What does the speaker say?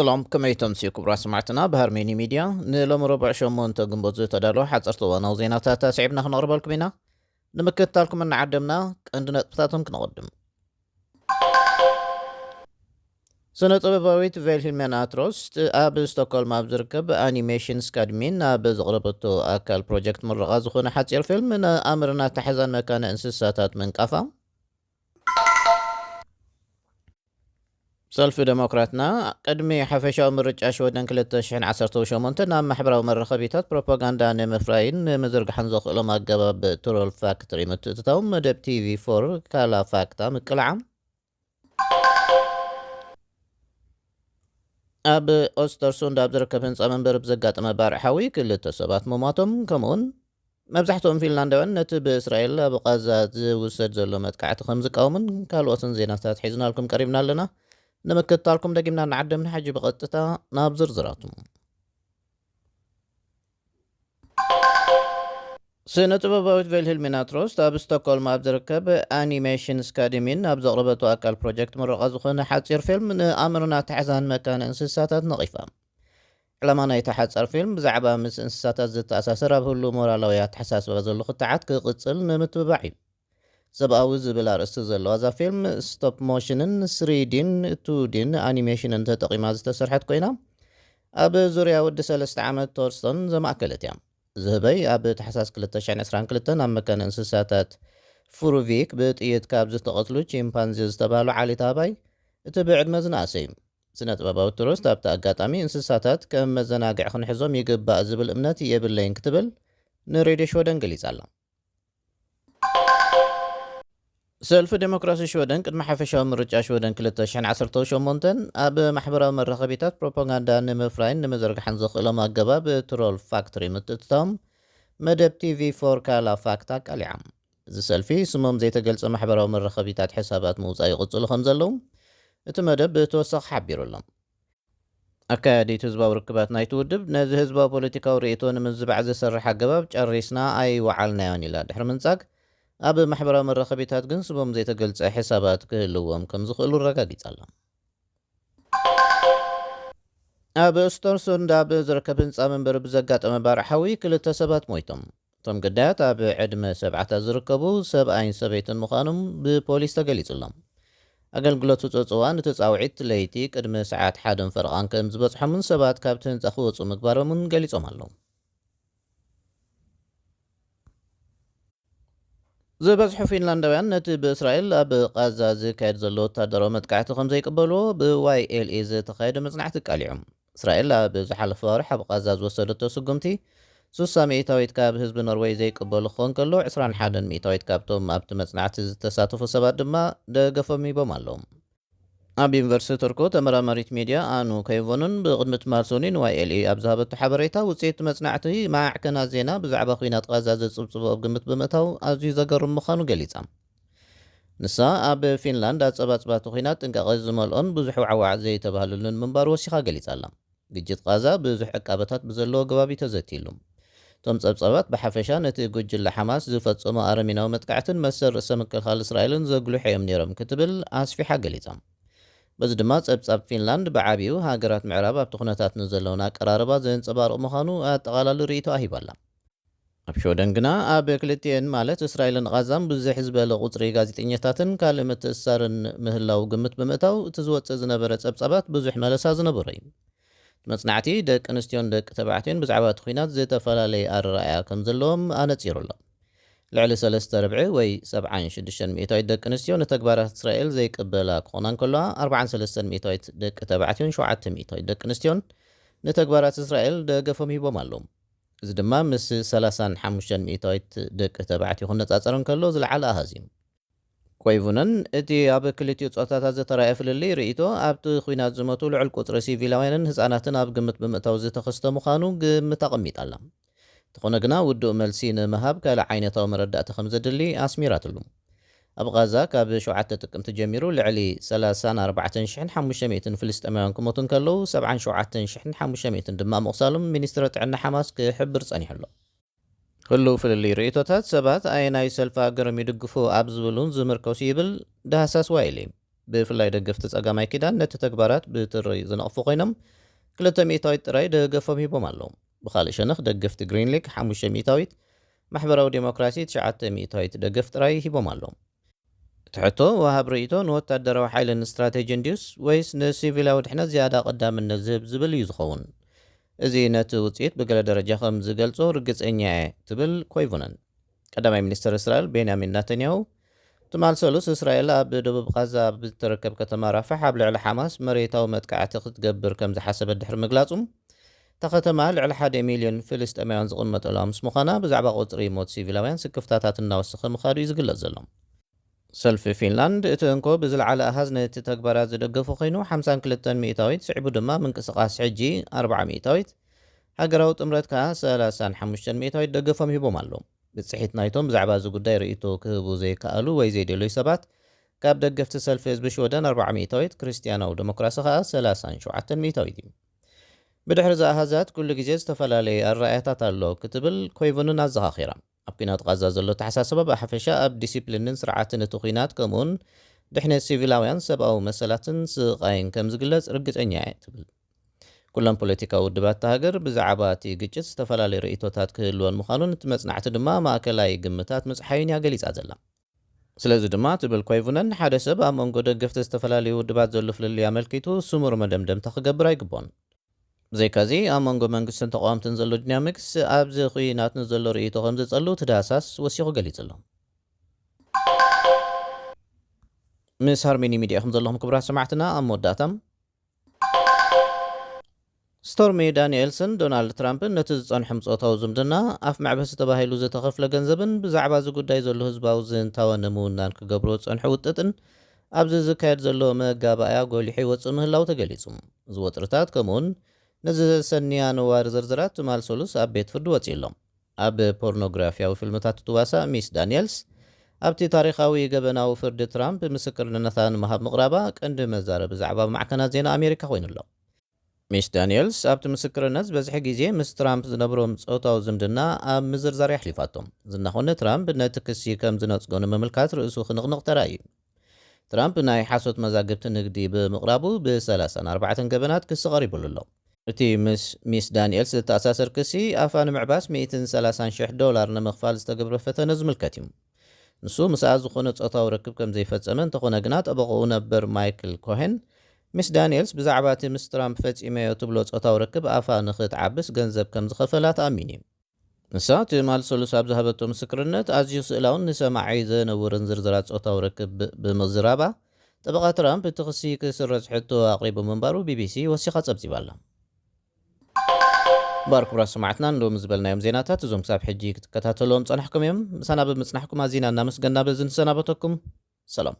ሰላም፣ ከመይ ተምስዩ ክቡራት ሰማዕትና? ብሃርሜኒ ሚድያ ንሎሚ ረቡዕ ሸሞንተ ግንቦት ዝተዳለወ ሓፀርቲ እዋናዊ ዜናታት ኣስዒብና ክነቕርበልኩም ኢና። ንምክትታልኩም እናዓደምና ቀንዲ ነጥብታቶም ክነቐድም። ስነ ጥበባዊት ቬልሂልሜና ትሮስት ኣብ ስቶክሆልም ኣብ ዝርከብ ኣኒሜሽን ስካድሚን ኣብ ዘቕረበቶ ኣካል ፕሮጀክት ምረቓ ዝኾነ ሓፂር ፊልም ንኣምርና ኣተሓዛን መካነ እንስሳታት ምንቃፋ፣ ሰልፊ ደሞክራትና ቅድሚ ሓፈሻዊ ምርጫ ሽወደን ክልተ ሽሕን ዓሰርተ ሸሞንተ ናብ ማሕበራዊ መራኸቢታት ፕሮፓጋንዳ ንምፍራይን ንምዝርጋሕን ዘኽእሎም ኣገባብ ትሮል ፋክትሪ ምትእትታዎም መደብ ቲቪ ፎር ካላ ፋክታ ምቅላዓ፣ ኣብ ኦስተርሱንድ ኣብ ዝርከብ ህንፃ መንበሪ ብዘጋጠመ ባርዕ ሓዊ ክልተ ሰባት ምሟቶም፣ ከምኡውን መብዛሕትኦም ፊንላንዳውያን ነቲ ብእስራኤል ኣብ ቓዛ ዝውሰድ ዘሎ መጥቃዕቲ ከም ዝቃወሙን ካልኦትን ዜናታት ሒዝናልኩም ቀሪብና ኣለና። ንምክትታልኩም ደጊምና ንዓደም ንሓጂ ብቐጥታ ናብ ዝርዝራቱ። ስነ ጥበባዊት ቬልሂልሚና ትሮስት ኣብ ስቶክሆልም ኣብ ዝርከብ ኣኒሜሽን ስካዲሚን ኣብ ዘቕረበቶ ኣካል ፕሮጀክት ምረቓ ዝኾነ ሓፂር ፊልም ንኣምርና ኣተሓዛን መካነ እንስሳታት ነቒፋ። ዕላማ ናይቲ ሓጻር ፊልም ብዛዕባ ምስ እንስሳታት ዝተኣሳሰር ኣብ ህሉው ሞራላዊ ኣተሓሳስባ ዘሎ ክትዓት ክቕጽል ንምትብባዕ እዩ። ሰብኣዊ ዝብል ኣርእስቲ ዘለዋ እዛ ፊልም ስቶፕ ሞሽንን ስሪዲን ቱዲን ኣኒሜሽንን ተጠቒማ ዝተሰርሐት ኮይና፣ ኣብ ዙርያ ወዲ ሰለስተ ዓመት ቶርስቶን ዘማእከለት እያ። ዝህበይ ኣብ ታሕሳስ ክልተ ሽሕን ዕስራን ክልተን ኣብ መካነ እንስሳታት ፉሩቪክ ብጥይት ካብ ዝተቐትሉ ቺምፓንዚ ዝተባህሉ ዓሌት ኣባይ እቲ ብዕድመ ዝነኣሰ እዩ። ስነ ጥበባዊ ትሮስት ኣብቲ ኣጋጣሚ እንስሳታት ከም መዘናግዒ ክንሕዞም ይግባእ ዝብል እምነት የብለይን ክትብል ንሬድዮ ሽወደን ገሊጻ ኣላ። ሰልፊ ዴሞክራሲ ሽወደን ቅድሚ ሓፈሻዊ ምርጫ ሽወደን ክልተ ሽሕን ዓሰርተ ሸሞንተን ኣብ ማሕበራዊ መራኸቢታት ፕሮፓጋንዳ ንምፍራይን ንምዝርጋሕን ዘኽእሎም ኣገባብ ትሮል ፋክትሪ ምትእትታዎም መደብ ቲቪ ፎር ካላ ፋክታ ኣቃሊዖም። እዚ ሰልፊ ስሞም ዘይተገልጸ ማሕበራዊ መራኸቢታት ሕሳባት ምውጻእ ይቕጽሉ ከም ዘለዉ እቲ መደብ ብተወሳኺ ሓቢሩ ኣሎ። ኣካያዲት ህዝባዊ ርክባት ናይቲ ውድብ ነዚ ህዝባዊ ፖለቲካዊ ርእይቶ ንምዝባዕ ዝሰርሕ ኣገባብ ጨሪስና ኣይወዓልናዮን ኢላ ድሕሪ ምንጻግ፣ ኣብ ማሕበራዊ መራኸቢታት ግን ስሞም ዘይተገልጸ ሕሳባት ክህልዎም ከም ዝኽእሉ ኣረጋጊጻ ኣላ። ኣብ ስተርሱንድ ኣብ ዝርከብ ህንጻ መንበሪ ብዘጋጠመ ባርዕ ሓዊ ክልተ ሰባት ሞይቶም። እቶም ግዳያት ኣብ ዕድመ ሰብዓታት ዝርከቡ ሰብኣይን ሰበይትን ምዃኖም ብፖሊስ ተገሊጹ ኣሎ። ኣገልግሎት ህጹጽ እዋን እቲ ጻውዒት ለይቲ ቅድሚ ሰዓት ሓደን ፈረቓን ከም ዝበጽሖምን ሰባት ካብቲ ህንጻ ክወጹ ምግባሮምን ገሊጾም ኣለዉ። ዝበዝሑ ፊንላንዳውያን ነቲ ብእስራኤል ኣብ ቓዛ ዝካየድ ዘሎ ወታደራዊ መጥቃዕቲ ከም ዘይቅበልዎ ብዋይ ኤል ኤ ዝተኻየደ መጽናዕቲ ኣቃሊዖም። እስራኤል ኣብ ዝሓለፈ ኣዋርሕ ኣብ ቓዛ ዝወሰደቶ ስጉምቲ፣ ስሳ ሚእታዊት ካብ ህዝቢ ኖርወይ ዘይቅበሉ ክኾን ከሎ፣ ዕስራን ሓደን ሚእታዊት ካብቶም ኣብቲ መጽናዕቲ ዝተሳተፉ ሰባት ድማ ደገፎም ሂቦም ኣለዉ። ኣብ ዩኒቨርሲቲ ቶርኮ ተመራማሪት ሚድያ ኣኑ ከይቮንን ብቕድሚ ትማል ሰኑይ ንዋይ ኤል ኤ ኣብ ዝሃበቶ ሓበሬታ፣ ውጽኢት መጽናዕቲ ማዕከናት ዜና ብዛዕባ ኲናት ቓዛ ዝጽብጽቦ ኣብ ግምት ብምእታው ኣዝዩ ዘገርም ምዃኑ ገሊጻ። ንሳ ኣብ ፊንላንድ ኣጸባጽባቲ ኲናት ጥንቃቐ ዝመልኦን ብዙሕ ዋዕዋዕ ዘይተባህለሉን ምንባሩ ወሲኻ ገሊጻ ኣላ። ግጭት ቓዛ ብዙሕ ዕቃበታት ብዘለዎ ኣገባብ እዩ ተዘትይሉ። እቶም ጸብጻባት ብሓፈሻ ነቲ ጉጅለ ሓማስ ዝፈጸሞ ኣረሚናዊ መጥቃዕትን መሰል ርእሰ ምክልኻል እስራኤልን ዘጉልሑ እዮም ነይሮም ክትብል ኣስፊሓ ገሊጻ። በዚ ድማ ጸብጻብ ፊንላንድ ብዓቢኡ ሃገራት ምዕራብ ኣብቲ ኩነታት ንዘለውን ኣቀራርባ ዘንጸባርቕ ምዃኑ ኣጠቓላሊ ርእይቶ ኣሂባ ኣላ። ኣብ ሽወደን ግና ኣብ ክልቲኤን ማለት እስራኤልን ቓዛን ብዝሕ ዝበለ ቁጽሪ ጋዜጠኛታትን ካልእ ምትእስሳርን ምህላው ግምት ብምእታው እቲ ዝወጽእ ዝነበረ ጸብጻባት ብዙሕ መለሳ ዝነበሮ እዩ። እቲ መጽናዕቲ ደቂ ኣንስትዮን ደቂ ተባዕትዮን ብዛዕባ እቲ ኲናት ዝተፈላለየ ኣረኣእያ ከም ዘለዎም ኣነጺሩ ኣሎ። ልዕሊ ሰለስተ ርብዒ ወይ ሰብዓን ሽዱሽተን ሚእታዊት ደቂ ኣንስትዮ ንተግባራት እስራኤል ዘይቅበላ ክኾና እንከለዋ፣ ኣርባዓን ሰለስተን ሚእታዊት ደቂ ተባዕትዮን ሸውዓተ ሚእታዊት ደቂ ኣንስትዮን ንተግባራት እስራኤል ደገፎም ሂቦም ኣለዉ። እዚ ድማ ምስ ሰላሳን ሓሙሽተን ሚእታዊት ደቂ ተባዕትዮ ክነጻጸር እንከሎ ዝለዓለ ኣሃዝ እዩ። ኮይቡነን፣ እቲ ኣብ ክልቲኡ ጾታታት ዝተራእየ ፍልልይ ርእይቶ ኣብቲ ኲናት ዝሞቱ ልዑል ቁጽሪ ሲቪላውያንን ህጻናትን ኣብ ግምት ብምእታው ዝተኸስተ ምዃኑ ግምት ኣቐሚጣ ኣላ። እንተኾነ ግና ውዱእ መልሲ ንምሃብ ካልእ ዓይነታዊ መረዳእታ ከም ዘድሊ ኣስሚራትሉ። ኣብ ቓዛ ካብ ሸውዓተ ጥቅምቲ ጀሚሩ ልዕሊ ሰላሳን ኣርባዕተን ሽሕን ሓሙሽተ ሚእትን ፍልስጤማውያን ክሞቱ እንከለዉ፣ ሰብዓን ሸውዓተን ሽሕን ሓሙሽተ ሚእትን ድማ ምቑሳሎም ሚኒስትሪ ጥዕና ሓማስ ክሕብር ጸኒሑ ኣሎ። ህሉው ፍልልይ ርእይቶታት ሰባት ኣየናይ ሰልፊ ኣገሮም ይድግፉ ኣብ ዝብሉን ዝምርኮስ ይብል ዳህሳስ ዋይሊ። ብፍላይ ደገፍቲ ጸጋማይ ኪዳን ነቲ ተግባራት ብትሪ ዝነቕፉ ኮይኖም፣ ክልተ ሚእታዊት ጥራይ ደገፎም ሂቦም ኣለዉ። ብኻልእ ሸነኽ፣ ደገፍቲ ግሪን ሊግ ሓሙሽተ ሚእታዊት፣ ማሕበራዊ ዴሞክራሲ ትሽዓተ ሚእታዊት ደገፍ ጥራይ ሂቦም ኣለዉ። እቲ ሕቶ፣ ወሃብ ርእይቶ ንወታደራዊ ሓይልን ስትራቴጂን ድዩስ ወይስ ንሲቪላዊ ድሕነት ዝያዳ ቀዳምነት ዝህብ ዝብል እዩ ዝኸውን። እዚ ነቲ ውጽኢት ብገለ ደረጃ ከም ዝገልጾ ርግጸኛ እየ፣ ትብል ኮይቡነን። ቀዳማይ ሚኒስተር እስራኤል ቤንያሚን ናተንያሁ፣ ትማል ሰሉስ እስራኤል ኣብ ደቡብ ቓዛ ኣብ እትርከብ ከተማ ራፋሕ ኣብ ልዕሊ ሓማስ መሬታዊ መጥቃዕቲ ክትገብር ከም ዝሓሰበት ድሕሪ ምግላጹ፣ እታ ከተማ ልዕሊ ሓደ ሚልዮን ፍልስጤማውያን ዝቕመጠላ ምስ ምዃና፣ ብዛዕባ ቁጽሪ ሞት ሲቪላውያን ስክፍታታት እናወሰኸ ምኻዱ እዩ ዝግለጽ ዘሎ። ሰልፊ ፊንላንድ፣ እቲ እንኮ ብዝለዓለ ኣሃዝ ነቲ ተግባራት ዝደገፉ ኮይኑ፣ ሓምሳን ክልተን ሚእታዊት፣ ስዒቡ ድማ ምንቅስቓስ ሕጂ ኣርብዓ ሚእታዊት፣ ሃገራዊ ጥምረት ከኣ ሰላሳን ሓሙሽተን ሚእታዊት ደገፎም ሂቦም ኣለዉ። ብጽሒት ናይቶም ብዛዕባ እዚ ጉዳይ ርእይቶ ክህቡ ዘይከኣሉ ወይ ዘይደለዩ ሰባት፣ ካብ ደገፍቲ ሰልፊ ህዝቢ ሽወደን ኣርብዓ ሚእታዊት፣ ክርስትያናዊ ዲሞክራሲ ከኣ ሰላሳን ሸውዓተን ሚእታዊት እዩ። ብድሕሪ እዚ ኣሃዛት፣ ኩሉ ግዜ ዝተፈላለየ ኣረኣእያታት ኣሎ፣ ክትብል ኮይቡንን ኣዘኻኺራ። ኣብ ኲናት ቓዛ ዘሎ ኣተሓሳስባ ብሓፈሻ ኣብ ዲሲፕሊንን ስርዓትን እቲ ኲናት፣ ከምኡውን ድሕነት ሲቪላውያን፣ ሰብኣዊ መሰላትን ስቓይን ከም ዝግለጽ ርግጸኛ እየ፣ ትብል። ኩለን ፖለቲካዊ ውድባት እታ ሃገር ብዛዕባ እቲ ግጭት ዝተፈላለየ ርእይቶታት ክህልወን ምዃኑን እቲ መጽናዕቲ ድማ ማእከላይ ግምታት ምጽሓዩን እያ ገሊጻ ዘላ። ስለዚ ድማ፣ ትብል ኮይቡነን፣ ሓደ ሰብ ኣብ መንጎ ደገፍቲ ዝተፈላለዩ ውድባት ዘሎ ፍልልይ ኣመልኪቱ ስሙር መደምደምታ ክገብር ኣይግብኦን። ብዘይካዚ፣ ኣብ መንጎ መንግስትን ተቃወምትን ዘሎ ዲናሚክስ ኣብዚ ኹናት ንዘሎ ርእይቶ ከም ዝጸሉ እቲ ዳህሳስ ወሲኹ ገሊጹ ኣሎ። ምስ ሃርሜኒ ሚድያ ኢኹም ዘለኹም ክቡራት ሰማዕትና። ኣብ መወዳእታ፣ ስቶርሚ ዳንኤልስን ዶናልድ ትራምፕን ነቲ ዝጸንሖም ጾታዊ ዝምድና፣ ኣፍ መዕበሲ ተባሂሉ ዝተኸፍለ ገንዘብን ብዛዕባ እዚ ጉዳይ ዘሎ ህዝባዊ ዝንታወ ንምውናን ክገብርዎ ዝጸንሑ ውጥጥን ኣብዚ ዝካየድ ዘሎ መጋባእያ ጎሊሑ ይወጽእ ምህላው ተገሊጹ። እዚ ወጥርታት ከምኡውን ነዚ ዘሰንያ ነዋሪ ዝርዝራት ትማል ሰሉስ ኣብ ቤት ፍርዲ ወጺኡ ኣሎ። ኣብ ፖርኖግራፊያዊ ፊልምታት እትዋሳእ ሚስ ዳንኤልስ፣ ኣብቲ ታሪኻዊ ገበናዊ ፍርዲ ትራምፕ ምስክርነታ ንምሃብ ምቕራባ ቀንዲ መዛረቢ ዛዕባ ኣብ ማዕከናት ዜና ኣሜሪካ ኮይኑ ኣሎ። ሚስ ዳንኤልስ ኣብቲ ምስክርነት ዝበዝሐ ግዜ ምስ ትራምፕ ዝነብሮም ጾታዊ ዝምድና ኣብ ምዝርዛር የሕሊፋቶም። ዝናኾነ ትራምፕ ነቲ ክሲ ከም ዝነጽጎ ንምምልካት ርእሱ ክንቕንቕ ተራእዩ። ትራምፕ ናይ ሓሶት መዛግብቲ ንግዲ ብምቕራቡ ብ ሰላሳን ኣርባዕተን ገበናት ክሲ ቀሪቡሉ ኣሎ። እቲ ምስ ሚስ ዳንኤልስ ዝተኣሳሰር ክሲ፣ ኣፋ ንምዕባስ ሚእትን ሰላሳን ሽሕ ዶላር ንምኽፋል ዝተገብረ ፈተነ ዝምልከት እዩ። ንሱ ምስኣ ዝኾነ ጾታዊ ርክብ ከም ዘይፈጸመ፣ እንተኾነ ግና ጠበቓኡ ነበር ማይክል ኮሄን፣ ሚስ ዳንኤልስ ብዛዕባ እቲ ምስ ትራምፕ ፈጺመዮ ትብሎ ጾታዊ ርክብ ኣፋ ንኽትዓብስ ገንዘብ ከም ዝኸፈላ ተኣሚኑ እዩ። ንሳ ትማል ሰሉስ ኣብ ዝሃበቶ ምስክርነት፣ ኣዝዩ ስእላውን ንሰማዒ ዘነውርን ዝርዝራት ጾታዊ ርክብ ብ-፣ ብምዝራባ፣ ጠበቓ ትራምፕ እቲ ክሲ ክስረዝ ሕቶ ኣቕሪቡ ምንባሩ ቢቢሲ ወሲኻ ጸብጺባ ኣላ። እምበኣር ክቡራት ሰማዕትና፣ ንሎሚ ዝበልናዮም ዜናታት እዞም ክሳብ ሕጂ ክትከታተልዎም ጸናሕኩም እዮም። ምሳና ብምጽናሕኩም ኣዚና እናመስገና በዚ ንሰናበተኩም። ሰላም።